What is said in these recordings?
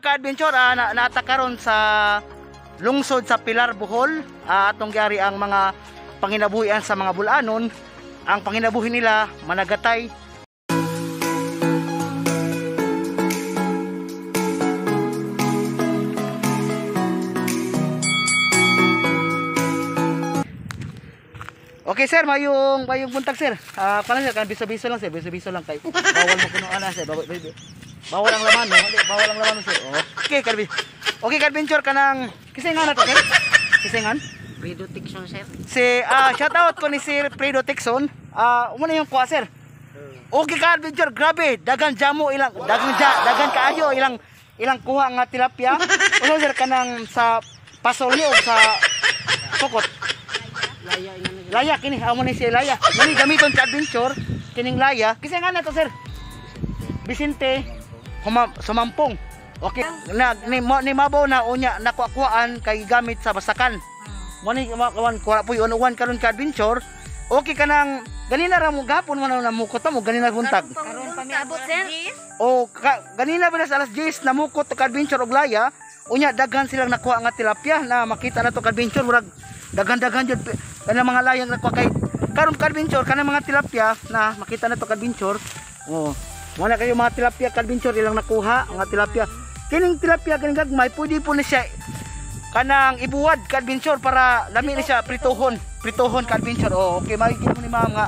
ka-adventure, naata karon sa lungsod sa Pilar, Bohol. Atong gyari ang mga panginabuhian sa mga Bulanon. Ang panginabuhi nila managatay. Okay sir, mayong buntag sir. Kanan sir, kanang biso-biso lang sir, biso-biso lang kay bawal mo kuno ana sir, bawal ang laman, no? Bawal ang laman sir. Okay, okay ka-adventure kanang kisingan na to sir. Kisingan? Fredo Tixon sir. Si shout out ko ni Sir Fredo Tixon. Muna yung kuha sir. Okay ka-adventure, grabe, dagan jamo ilang dagan ja, dagan kaayo ilang ilang kuha nga tilapia. Uno sir kanang sa pasol ni og sa pukot. Laya ina. Laya kini amo ni si Laya. Muni gamiton ka adventure kining laya. Kasi nga na to sir. Vicente Sumampong. Okay, na ni, ni mabaw na unya nakuha-kuhaan kay gamit sa basakan. Mo ni kawan kuha po uwan karon ka adventure. Okay kanang ganina ra mo gapon man na mukot mo ganina buntag. Karon pa miabot sir. O ganina ba sa alas 10 namukot ka adventure og laya. Unya daghan silang nakuha nga tilapia na makita na to ka adventure murag daghan-daghan jud kanang mga layang nakuha kay karon ka-adventure kanang mga tilapia na makita na to ka-adventure. Oh, wala kayo mga tilapia ka-adventure ilang nakuha mga tilapia. Kining tilapia kining gagmay pwede po na siya kanang ibuwad ka-adventure para lami ni siya prituhon, prituhon ka-adventure. Oh, okay magiging mo ni ma'am nga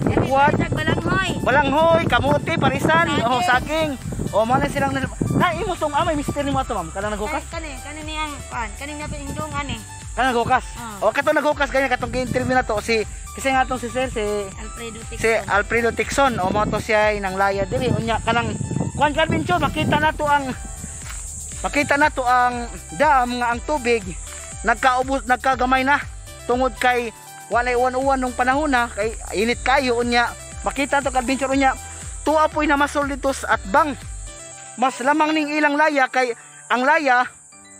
ibuwad. Balanghoy. Balanghoy, kamote, parisan, oh saging. Oh, mo na silang na imo tong amay mister nimo ato ma'am kanang naghukas. Kani kani niyang kuan, kaning napin indong ani. Kanang naghukas. O katong naghukas ganyan katong gi-interview na to si kasi nga tong si sir si Alfredo Tixon. Si Alfredo Tixon o mo to siya nang laya diri unya kanang kuan ka-adventure makita na to ang dam nga ang tubig nagkaubos nagkagamay na tungod kay walay uwan-uwan nung panahon na kay init kayo unya makita to ka-adventure unya tuwa po'y namasol dito sa atbang. Mas lamang ning ilang laya kay ang laya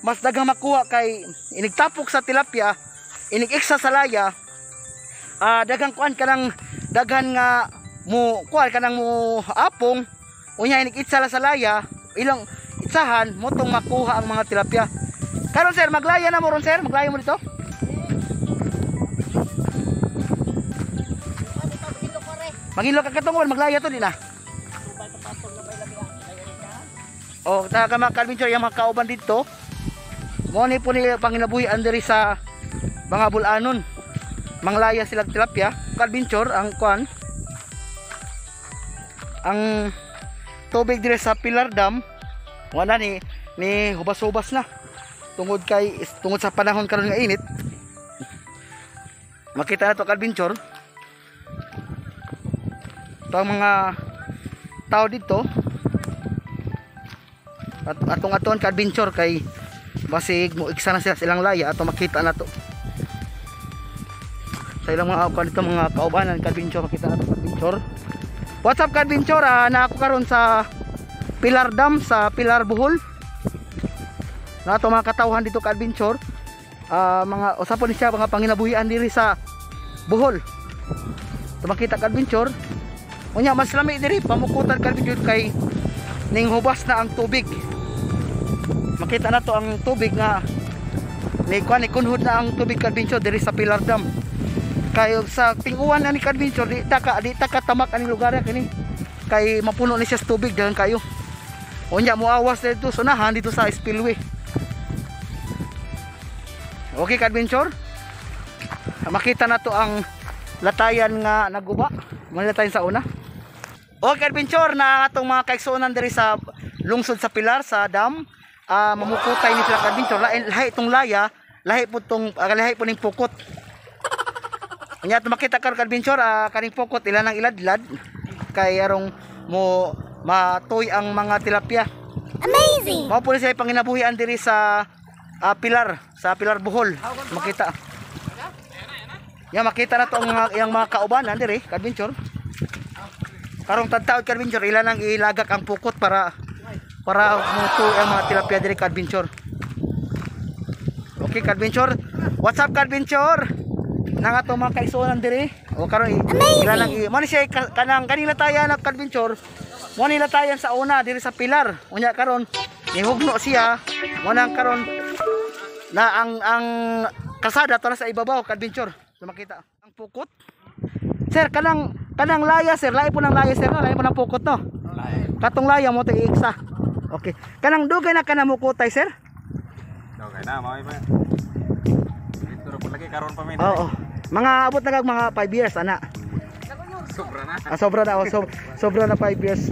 mas daghang makuha kay inigtapok sa tilapia, inigiksa sa laya, daghang kuan kanang daghan nga mo kuan kanang mo apong unya inigitsa la sa laya, ilang itsahan mo tong makuha ang mga tilapia. Karon sir, maglaya na mo ron sir, maglaya mo dito. Magilo ka katungol, maglaya to di na. O ta ka mga ka-adventure yung mga kauban dito. Mo ni po nila panginabuhian diri sa mga Bulanon. Manglaya silang tilapia. Ka-adventure ang kuan. Ang tubig diri sa Pilar Dam wala ni hubas-hubas na. Tungod kay tungod sa panahon karon nga init. Makita na to ka-adventure. Ito ang mga tao dito. At atong atuan ka-adventure kay basig mo iksa na sila silang laya ato makita na to sa ilang mga kuan dito mga kaubanan ka-adventure makita na to ka-adventure. What's up ka-adventure, na ako karon sa Pilar Dam sa Pilar Bohol. Na ato mga katawhan dito ka-adventure, mga usapon ni siya mga panginabuhian diri sa Bohol. To makita ka-adventure unya mas lami diri pamukutan ka-adventure kay ning hubas na ang tubig. Makita na to ang tubig nga ni kuan ni kunhod na ang tubig ka-adventure diri sa Pilar Dam. Kay sa tinguan ani ka-adventure di ta ka tamak ani lugar kini kay mapuno ni siya sa tubig daghan kayo. Unya moawas dito sunahan dito sa spillway. Okay ka-adventure, makita na to ang latayan nga naguba. Malatayan sa una. Okay adventure na atong mga kaigsuonan diri sa lungsod sa Pilar sa dam. Mamukutay ni sila ka-adventure. Lahi itong laya, lahi po tong lahi po ning pukot. Unya ato makita karon ka-adventure, kaning pukot ila nang iladlad kay arong mo matoy ang mga tilapia. Amazing. Mao po ni sila panginabuhian diri sa Pilar, sa Pilar Bohol. Makita. Ya makita na to ang mga iyang mga kaubanan diri ka-adventure. Karong tadtaod ka-adventure ila nang ilagak ang pukot para muto ang mga tilapia diri ka-adventure. Okay ka-adventure, what's up ka-adventure? Nang ato mga kaigsuonan diri. O karon ila nang mo ni siya kanang kanila tayo na ka-adventure. Mo nila tayo sa una diri sa Pilar. Unya karon Nihugno siya. Mo nang karon na ang kasada to na sa ibabaw ka-adventure. So makita ang pukot. Sir, kanang kanang laya sir, lahi po ng laya sir, no? Lahi po ng pukot, no? Katong laya mo to iiksa. Okay. Kanang dugay na ka namukutay, sir? Okay na, mao pa. Dito ra po lagi karon pa min. Oo. Mga abot na kag mga 5 years ana. Sobra na. Ah, sobra na oh, sobra na 5 years.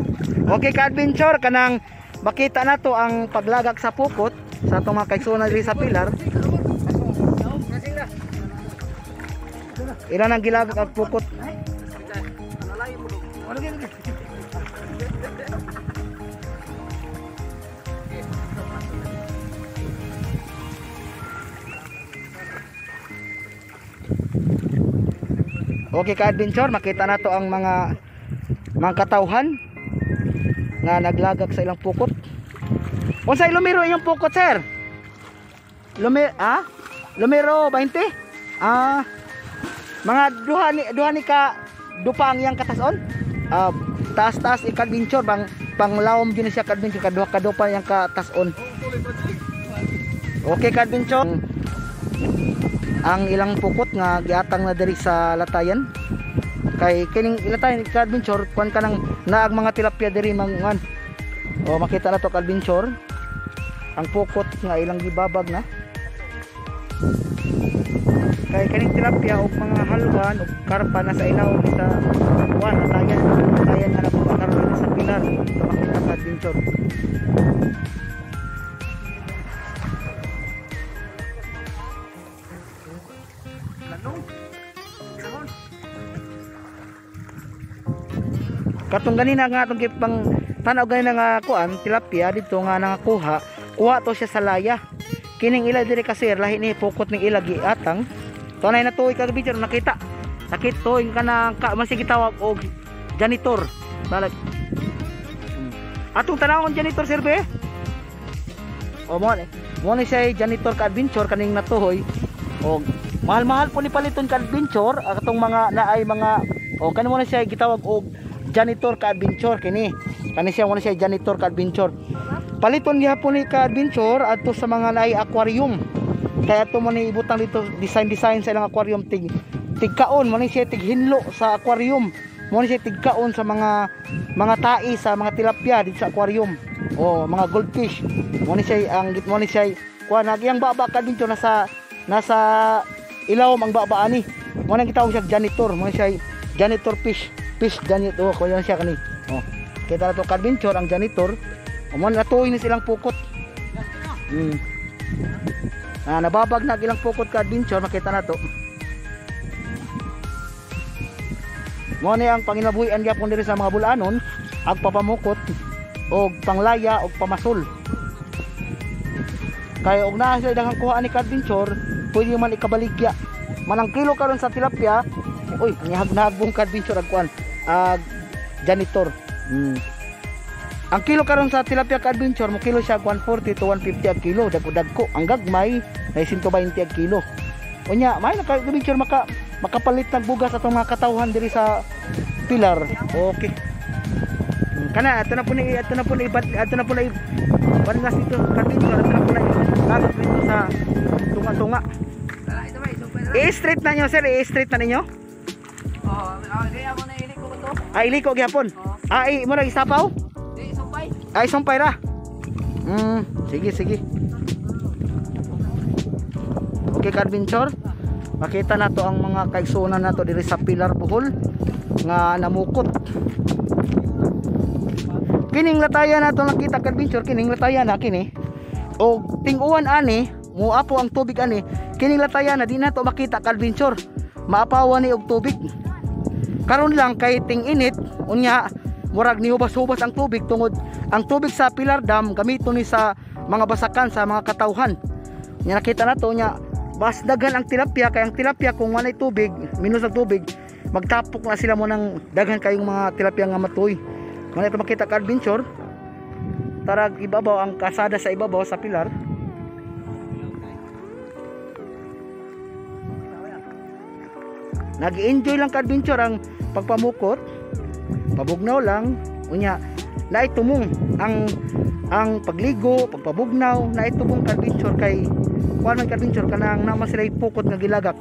Okay ka-adventure, kanang makita na to ang paglagak sa pukot sa atong mga kaigsuonan diri sa Pilar. Ilan ang gilagak ang pukot? Okay ka-adventure, makita na to ang mga katawhan nga naglagak sa ilang pukot. Unsay lumero inyong pukot, sir? Lumero, ah? Lumero 20? Ah, mga duha ni ka dupa ang iyang katason? Ah, taas-taas i-adventure bang panglawom gyud ni siya ka-adventure, kaduha ka dupa iyang katason. Okay ka-adventure. Ang ilang pukot nga giatang na diri sa latayan. Kay kining ilatayan ka-adventure, kuan ka nang naag mga tilapia diri manguan. O makita na to ka-adventure ang pukot nga ilang gibabag na. Kay kining tilapia og mga halwan og karpa na sa ilawom sa kuan latayan, latayan nga napukaron sa Pilar. So makita ka-adventure. Katong ganina nga atong gipang tanaw ganina nga kuan tilapia dito nga nangakuha, kuha to siya sa laya. Kining ila diri kasi lahi ni pukot ning ila giatang. Tunay na tuoy ka picture nakita. Nakita tuoy ka na ka masige tawag og janitor. Balag. Atong tanawon janitor sir be. O mo ni. Mo ni siya janitor ka adventure kaning natuhoy. Og mahal-mahal po ni paliton ka adventure atong mga naay mga o kani mo na siya gitawag og janitor ka adventure kini. Kani siya mo na siya janitor ka adventure. Paliton gihapon ni ka adventure adto sa mga naay aquarium. Kaya ato mo ni ibutang dito design sa ilang aquarium tig tigkaon mo ni siya tighinlo sa aquarium. Mo ni siya tigkaon sa mga tai sa mga tilapia dito sa aquarium. O mga goldfish. Mo ni siya ang mo ni siya kuan iyang baba ka dito nasa ilawom ang baba ani. Mo nang gitawag siya janitor, mo ni siya janitor fish. Fish janitor, oh, kuya siya kani. Oh. Kita na to ka-adventure ang janitor. O mo natuoy ni silang pukot. Ah, nababag na ilang pukot ka-adventure, makita na to. Mo ni ang panginabuhian gyapon diri sa mga bulanon, ag papamukot og panglaya og pamasol. Kay og naa sila daghang kuha ni ka-adventure, pwede man ikabaligya. Manang kilo karon sa tilapia, uy, nihag-nagbong ka-adventure ag kuan, ag janitor. Ang kilo karon sa tilapia ka-adventure, mo kilo siya 140 to 150 ang kilo, dagko-dagko. Ang gagmay na 120 ang kilo. Unya, may na ka-adventure makapalit ng bugas atong mga katawhan diri sa Pilar. Okay. Kana ato na po ni ato na po ni ato na po na banlas dito ka-adventure, ato na po na lagak dito sa tunga-tunga. I-straight na niyo sir, i-straight na ninyo? Oh, kaya mo na iliko ko to. Ah, iliko gyapon. Ah, mo ra isapaw? Di sumpay. Ay, sumpay ra. Sige, sige. Okay ka-adventure, makita na to ang mga kaigsuonan nato diri sa Pilar Bohol nga namukot. Kining latayan nato nakita ka-adventure, kining latayan na kini. Og ting-uwan ani, muapo ang tubig ani, kining latayan na di nato makita ka-adventure. Maapawan ni og tubig. Karon lang kay ting-init, unya murag nihubas-hubas ang tubig tungod ang tubig sa Pilar Dam gamiton ni sa mga basakan sa mga katawhan. Nya nakita nato nya bas daghan ang tilapia kay ang tilapia kung walay tubig, minus ang tubig, magtapok na sila mo ng daghan kayong mga tilapia nga matuoy. Muna ito makita ka adventure. Tarag ibabaw ang kasada sa ibabaw sa Pilar. Nag-enjoy lang ka adventure ang pagpamukot. Pabugnaw lang unya naay tumong ang Ang pagligo, pagpabugnaw na itubong ka-adventure kay kuan man ka-adventure kanang naman sila pukot nga gilagak.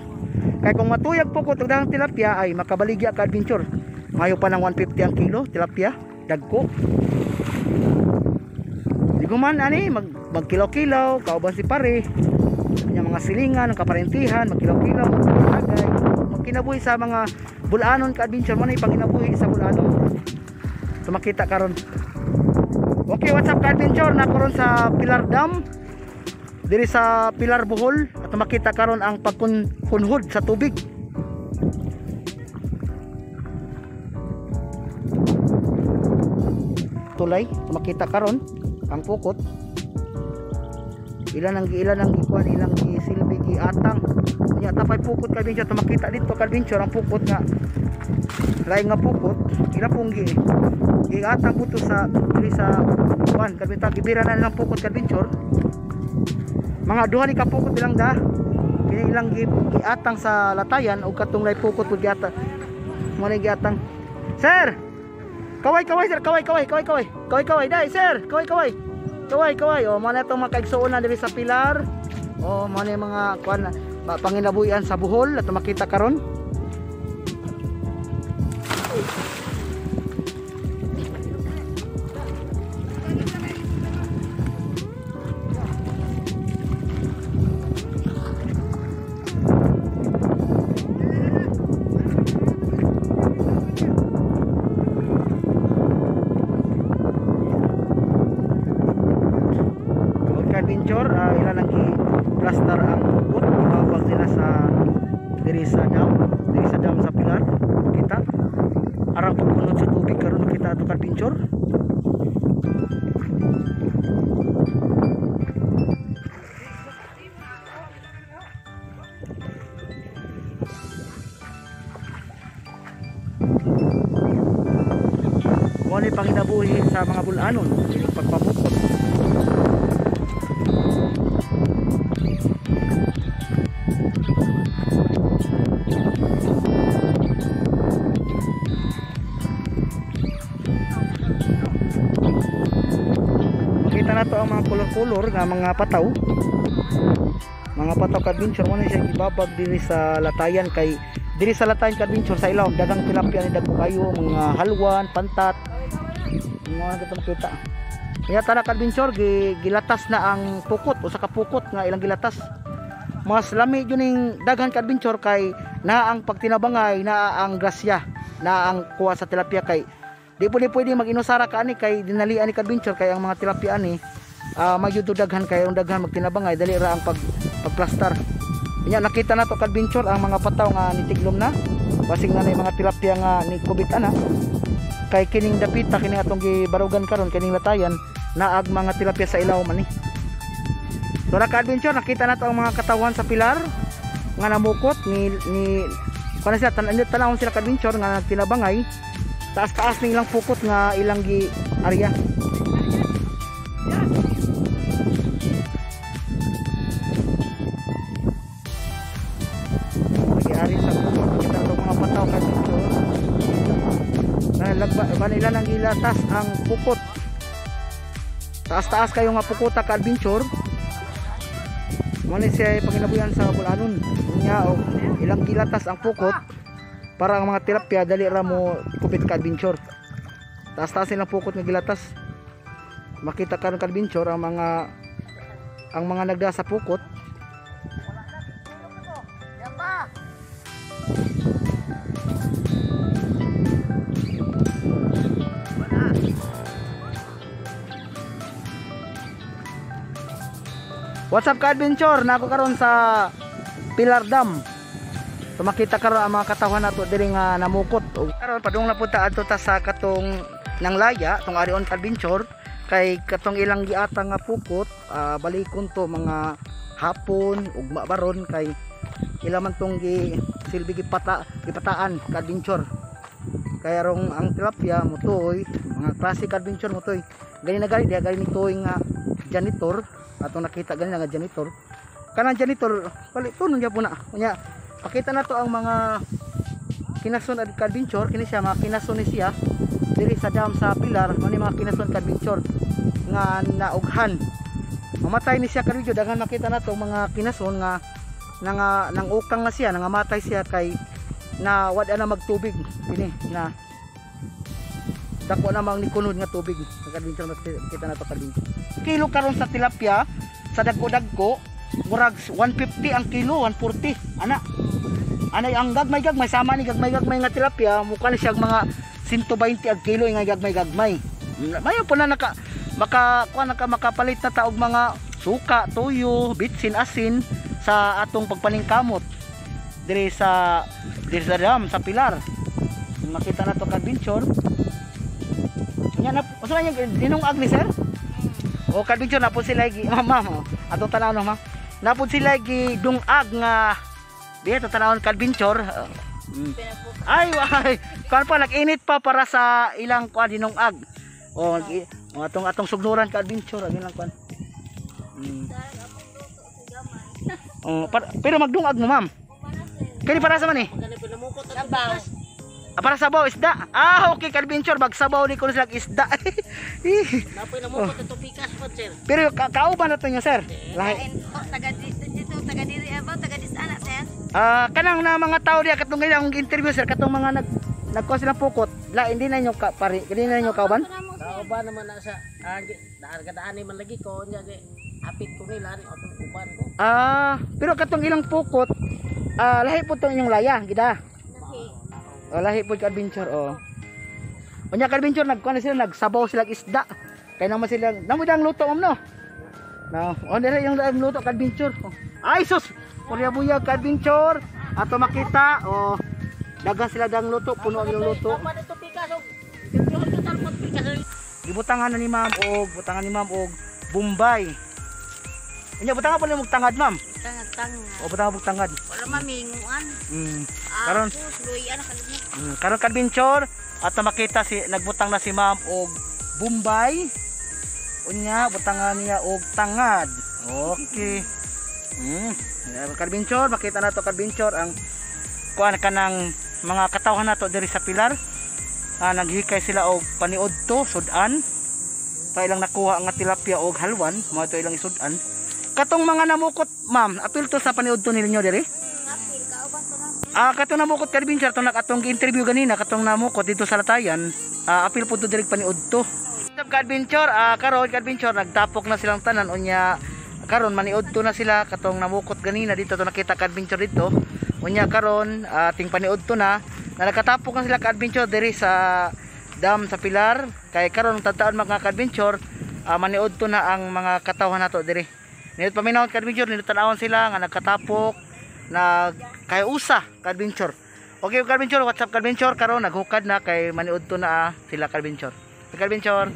Kay kung matuyag pukot og dahang tilapia ay makabaligya ka-adventure. Mayo pa ng 150 ang kilo tilapia, dagko. Di ko man ani magkilaw-kilaw kauban si pare. Nya mga silingan, ang kaparentihan, magkilaw-kilaw, magkagay. Magkinabuhi sa mga bulanon ka-adventure man ay panginabuhi sa bulanon. So makita karon. Okay, what's up ka-adventure? Nako ron sa Pilar Dam. Diri sa Pilar Bohol at makita karon ang pagkunhod sa tubig. Tulay, makita karon ang pukot. Ilan ang gikuan, ilang gisilbi giatang. Nya tapay pukot ka-adventure, makita dito ka-adventure ang pukot nga lain nga pukot, ila pong giatang puto sa diri sa kuan ka-adventure, gibira na nilang pukot ka-adventure. Mga duha ni ka pukot ilang da. Kini ilang giatang sa latayan og katong lay pukot pud giatang. Mo ni giatang. Sir. Kaway kaway sir, kaway kaway kaway kaway. Kaway kaway dai sir, kaway kaway. Kaway kaway. O mo na itong mga kaigsuonan diri sa Pilar. O mo na mga kuan panginabuhian sa Bohol at makita karon. Adventure, ilan ang i-plaster ang pukot, ibabag nila sa diri sa dam sa Pilar. Kita arang pagkunod sa tubig karon makita ato ka-adventure. Mo ni panginabuhi sa mga bulanon ining pagpamukot. Makita na to ang mga kolor-kolor nga mga pataw. Mga pataw ka-adventure mo na siya ibabag diri sa latayan kay diri sa latayan ka-adventure sa ilawom daghang tilapia ni dagko kayo, mga halwan, pantat. Mga kita makita. Kaya tara ka-adventure gilatas na ang pukot, usa ka pukot nga ilang gilatas. Mas lami jud ning daghan ka-adventure kay naa ang pagtinabangay, naa ang grasya, naa ang kuha sa tilapia kay di po ni pwede mag-inusara ka ani kay dinalian ni ka-adventure kay ang mga tilapia ani magyud daghan kay ang daghan magtinabangay dali ra ang pagplastar. Nya nakita na to ka-adventure ang mga pataw nga nitiglom na, basing na mga tilapia nga ni kubit ana kay kining dapita kini atong gibarugan karon kining latayan naag mga tilapia sa ilawom ani. So na ka-adventure nakita na to ang mga katawan sa Pilar nga namukot ni kuno sila tanawon sila ka-adventure nga tinabangay. Taas-taas ng ilang pukot nga ilang gi area. Gi-ari sa pukot kita itong mga pataw ka-adventure. Lagba ilan ang gilatas ang pukot. Taas-taas kayo nga pukota ka-adventure. Muna siya panginabuyan sa bulanon. Nya og ilang gilatas ang pukot para ang mga tilapia dali ra mo kupit ka-adventure. Taas-taas nilang pukot nga gilatas. Makita karon ka-adventure ang mga nagda sa pukot. What's up ka-adventure? Nako karon sa Pilar Dam. So makita karon ang mga katawhan nato diri nga namukot. Karon padung na punta adto ta sa katong nanglaya tong arion ka-adventure kay katong ilang giatang nga pukot, balikon to mga hapon ugma baron kay ila man tong gi silbi gipataan ka-adventure. Kay arong ang tilapia mutoy, mga classic adventure mutoy. Gani na gani diha gani nitoy nga janitor atong nakita gani nga janitor. Kanang janitor palit tunon gyapon na. Unya pakita na to ang mga kinason at ka-adventure kini siya mga kinason ni siya diri sa dam sa Pilar, mo ni mga kinason ka-adventure nga naughan. Mamatay ni siya, ka-adventure. Daghan makita nato mga kinason nga nanga nang ukang na siya, nangamatay siya kay na wala na magtubig ini na dako namang ni kunod nga tubig, ka-adventure. Makita nato, ka-adventure, kilo karon sa tilapia sa dagko-dagko murag 150 ang kilo, 140 ana. Anay ang gagmay-gagmay, sama ni gagmay-gagmay nga tilapia, mukha ni siya mga 120 ang kilo nga gagmay-gagmay. Mayo po na naka maka kuan naka makapalit na taog mga suka, tuyo, bitsin, asin sa atong pagpaningkamot diri sa dam sa Pilar. Makita na to, ka-adventure. Nya na usa man yung dinungag ni sir? O, ka-adventure, na po sila gi ma'am, ma'am, oh. Atong tanaw no, ma'am. Na po sila gi dungag nga diya to tanawon, ka-adventure. Ay, ay. Kuan pa, nag-init pa para sa ilang kuan dinungag. O, oh, atong atong sugnuran, ka-adventure, ang ilang kuan. Oh, pero magdungag mo, ma'am. Kani para sa man eh? Sabaw. Ah, para sabaw isda. Ah, okay, ka-adventure, magsabaw ni kuno sila isda. Ih. Napoy namukot ito pikas po, sir. Pero kauban na to nyo, sir. Lahi. Kain po, taga dito, dito, taga diri abaw, taga dis ana, sir. Ah, kanang na mga tao diya katong ganyan akong interview, sir, katong mga nagkuha silang pukot, la hindi na inyo ka, pare, hindi na inyo kauban? Kauban naman na sa ah, daan kadaan man lagi ko nya gi apit ko nila ni atong uban ko. Ah, pero katong ilang pukot, ah, lahi po tong inyong laya, gida. Oh, lahi po ka-adventure, oh. Unya, ka-adventure, nagkuha na sila, nagsabaw sila isda. Kaya naman sila, namo ang luto, ma'am, no? No, oh, dire yung ang luto, ka-adventure. Oh. Ay, sus! Purya buyag, ka-adventure. Ato makita, oh, daghan sila dang luto, puno ang ilang luto. Kauban ito pikas og yung total pot pikas. Gibutangan na ni ma'am og butangan ni ma'am og Bombay. Unya, butangan po nimo og tangad, ma'am. Tanga-tanga. O, butangan og tangad. Wala maminguan. Karon Ako, luyan nakalimot. Karon, ka-adventure, at makita si nagbutang na si ma'am og Bombay. Unya, butangan niya og tangad. Okay. Ka-adventure, makita na to, ka-adventure, ang kuan kanang mga katawhan nato diri sa Pilar. Ah, naghikay sila og paniudto, sudan. Pa ilang nakuha nga tilapia og halwan, mao to ilang isudan. Katong mga namukot, ma'am, apil to sa paniudto ninyo diri? Apil, kauban to na. Ah, katong namukot, ka-adventure, katong atong gi-interview ganina, katong namukot dito sa Latayan, ah, apil po to diri paniudto. What's up, ka-adventure? Ah, karon, ka-adventure, nagtapok na silang tanan unya karon maniudto na sila katong namukot ganina dito to nakita, ka-adventure, dito. Unya karon ating paniudto na na nagkatapok na sila, ka-adventure, diri sa dam sa Pilar kay karon tadtaon, mga ka-adventure, ah, maniudto na ang mga katawhan nato diri. Nindot paminawon, ka-adventure, nindot tan-awon sila nga nagkatapok nag kay usa, ka-adventure. Okay, ka-adventure, what's up, ka-adventure, karon naghukad na kay maniudto na ah, sila, ka-adventure. Ka-adventure.